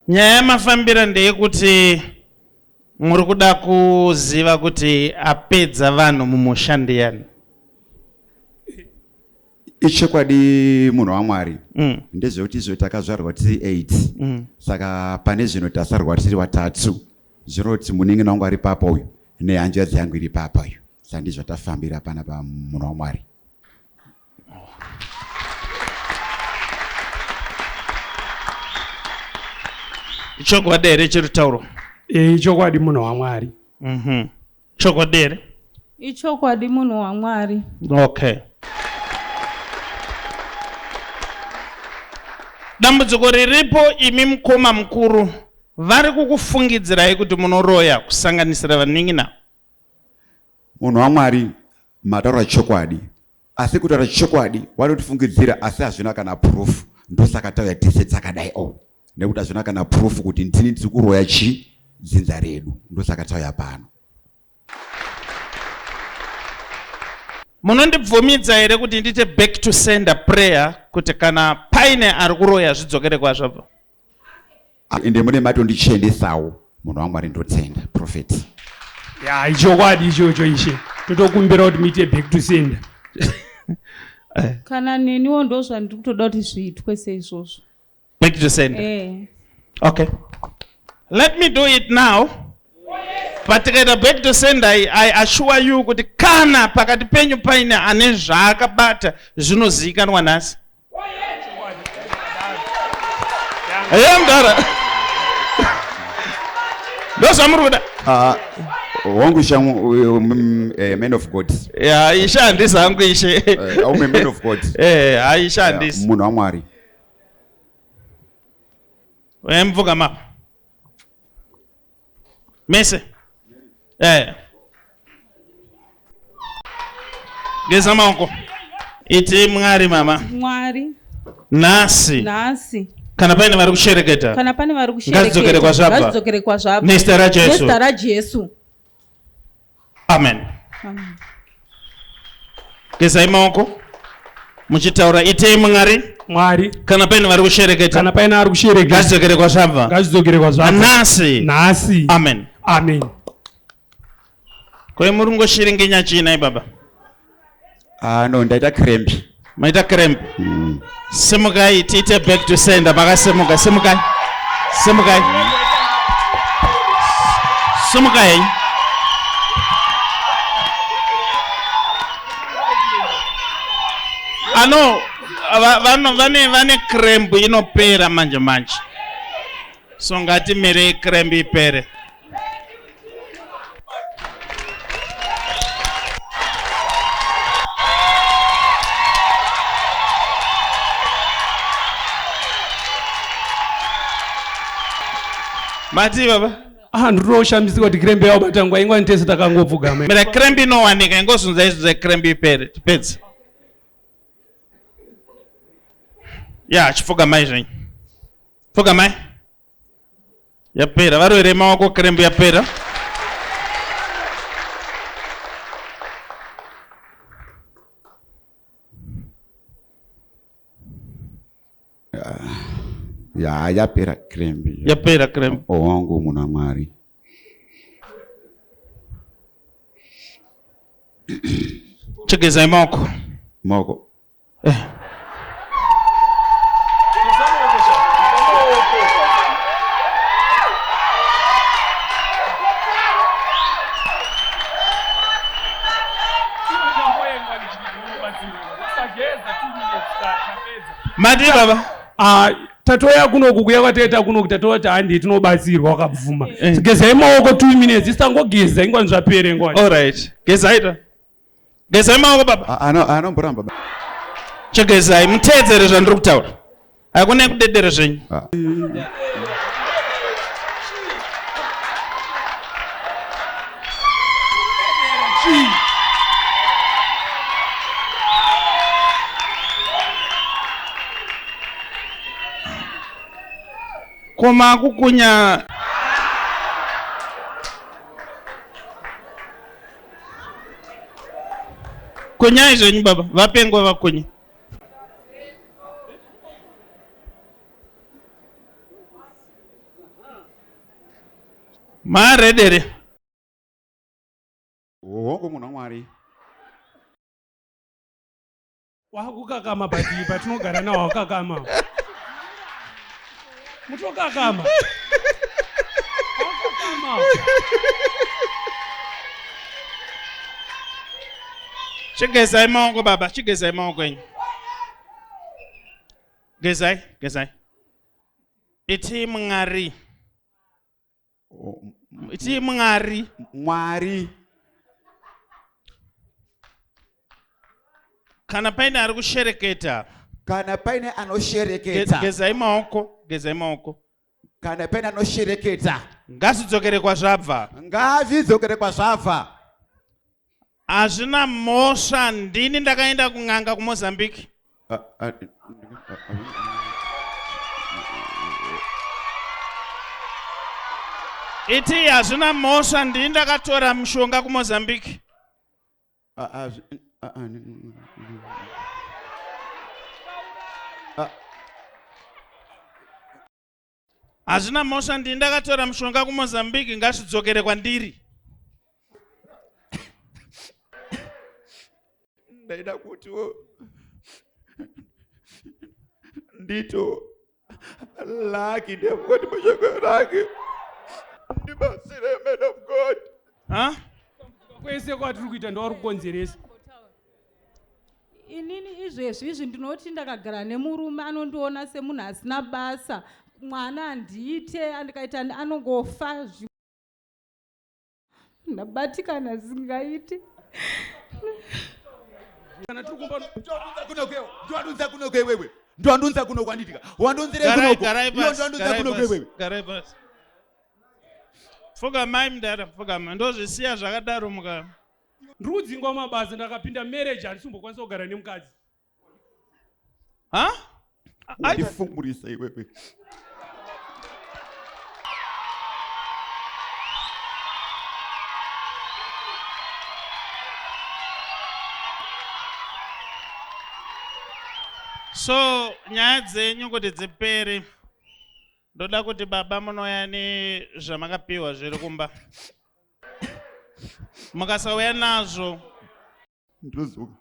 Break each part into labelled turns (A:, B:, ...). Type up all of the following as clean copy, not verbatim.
A: Nyaya yamafambira ndeyekuti muri kuda kuziva kuti apedza vanhu mumusha ndiyani.
B: Ichokwadi munhu waMwari mm. Ndezvekuti izvo takazvarwa tiri 8 mm. Saka pane zvino tasarwa tiri watatu, zvinoti munin'ina wangu ari papa uyu nehanzvadzi yangu iri papa uyu, saka ndizvo tafambira panapa munhu waMwari.
A: Ichokwadi here chiri kutaurwa?
C: Eh, ichokwadi munhu waMwari.
A: Mhm. Chokwadi here?
D: Ichokwadi munhu waMwari.
A: Okay. Dambudziko riripo imi mukoma mukuru vari kukufungidzirai kuti munoroya kusanganisira vanin'ina.
B: Munhu waMwari mataura chokwadi asi kutaura chokwadi vanotifungidzira asi hazvina kana proof ndosaka tauya tese takadai o oh. Nekuti hazvina kana proof kuti ndini ndiri kuroya chi dzinza redu ndosaka tauya pano.
A: Munondibvumidza here kuti ndiite back to sender prayer kuti kana paine ari kuroya zvidzokere kwazvabva?
B: Ende mune matondichendesawo munhu waMwari ndotenda prophet.
C: Ya ichokwadi ichocho ishe totokumbira kuti muite back to sender.
D: Kana neniwo ndozvandiri kutoda kuti zviitwe seizvozvo.
A: Back to sender.
D: Eh.
A: Okay. Let me do it now. But tikaita back to sender, I assure you kuti kana pakati penyu paine ane zvaakabata zvinozivikanwa nhasi. Eya mdara. Ndozvamuri kuda.
B: Ah, wangu ishe eh, man of God.
A: Ya ishe handisi hangu ishe.
B: Eh, aume man of God.
A: Eh, ha ishe handisi.
B: Munhu waMwari.
A: Uyai mupfugama apa. Mese. Eh. Geza maoko. Iti Mwari mama.
D: Mwari.
A: Nhasi.
D: Nhasi.
A: Kana paine vari kushereketa.
D: Kana pane vari kushereketa.
A: Ngazidzokere kwazvabva.
D: Ngazidzokere kwazvabva.
A: Nezita raJesu.
D: Nezita raJesu.
A: Amen.
D: Amen.
A: Gezai maoko muchitaura itei Mwari.
C: Mwari.
A: Kana paine vari kushereketa.
C: Kana paine ari kushereketa.
A: Ngazidzokere kwazvabva.
C: Ngazidzokere kwazvabva.
A: Nhasi.
C: Nhasi.
A: Amen.
C: Amen.
A: Ko muri ngoshiringenya chii nhai baba?
B: Ah no, ndaita cramp.
A: Maita cramp. Simukai tiite back to sender makasimuka simukai. Simukai. Simukai. Ano vano vane vane cramp inopera manje manje. So ngatimirei cramp ipere. Mati baba.
C: Ah, ndinoshamisika kuti krembe yawabata nguva ingwani tese takangopfugama.
A: Mira krembe inowanika ingozunza izunza krembe ipere tipedze. Ya, chipfugamai zvenyu. Pfugamai. Yapera, varovere maoko krembu yapera.
B: Ya, yapera krembu.
A: Yapera krembu.
B: Owangu munhu waMwari.
A: Chigezai maoko.
B: Maoko.
A: Eh. Mati baba.
C: Ah, tatoya kunoku kuya kwataita kunoku tatoti handi tinobatsirwa wakabvuma. Eh. Gezai maoko 2 minutes isangogeza ingwani zvapere ngwani.
A: All right. Gezai ta. Gezai maoko baba.
B: Anomboramba baba.
A: Chegezai muteedzere zvandiri kutaura. Hakuna kudedera zvenyu.
B: Ah.
A: Koma kukunya Kunyai zvenyu baba, vapengwa vakunye. Maredere.
B: Hongu munhu waMwari.
C: Wakukakama but patinogara nawo wakakama. Mutokakama. Wakakama.
A: Chigezai maoko baba, chigezai maoko enyu. Gezai, gezai. Iti Mwari. Iti Mwari.
B: Mwari.
A: Kana paine ari kushereketa.
B: Kana paine anoshereketa.
A: Gezai maoko, gezai maoko.
B: Kana paine anoshereketa.
A: Ngazvidzokere kwazvabva.
B: Ngazvidzokere kwazvabva.
A: Hazvina mhosva, ndini ndakaenda kun'anga kuMozambique. Iti hazvina mhosva, ndini ndakatora mushonga kuMozambique. Hazvina mhosva, ndini ndakatora mushonga kuMozambique, ngazvidzokere kwandiri.
B: Ndaida kutiwo ndito lucky ndevukoti mushonga rake ndibatsire man of God.
A: Ha?
C: Kwese kwatiri kuita ndovari kukonzeresa.
D: Inini izvezvi izvi ndinoti ndakagara nemurume anondiona semunhu asina basa, mwana handiite, andikaita anongofa. Ndabatikana zvingaite.
C: Kana tiri kumba
B: Ndowandunza kunoko iwewe. Ndowandunza kunoko anditika. Wandunzire kunoko.
A: Garai
B: Iwe
A: pasi,
B: ndowandunza
A: garai
B: kunoko
A: pasi,
B: iwewe.
A: garai pasi. Pfugamai mudhara, pfugamai. Ndozvisiya zvakadaro muka.
C: Ndiri kudzingwa mabasa, ndakapinda marriage handisi kumbokwanisa kugara nemukadzi.
A: Ha?
B: Wandifumurisa iwewe.
A: So nyaya dzenyu kuti dzipere, ndoda kuti baba munouya nezvamakapiwa zviri kumba. Mukasauya nazvo,
B: Ndinozoka.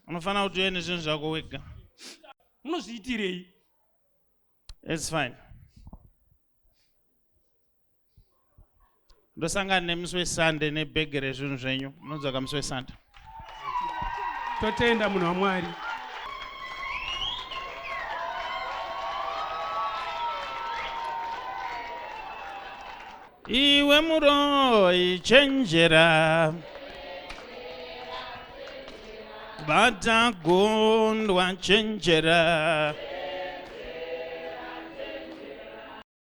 A: unofanira kuti uye nezvinhu zvako wega.
C: Munozviitirei?
A: It's fine. Ndosangana nemusi weSunday nebhegi rezvinhu zvenyu. Munodzoka musi weSunday.
C: Totenda munhu waMwari.
A: Iwe muroi chenjera, bata gondwa chenjera.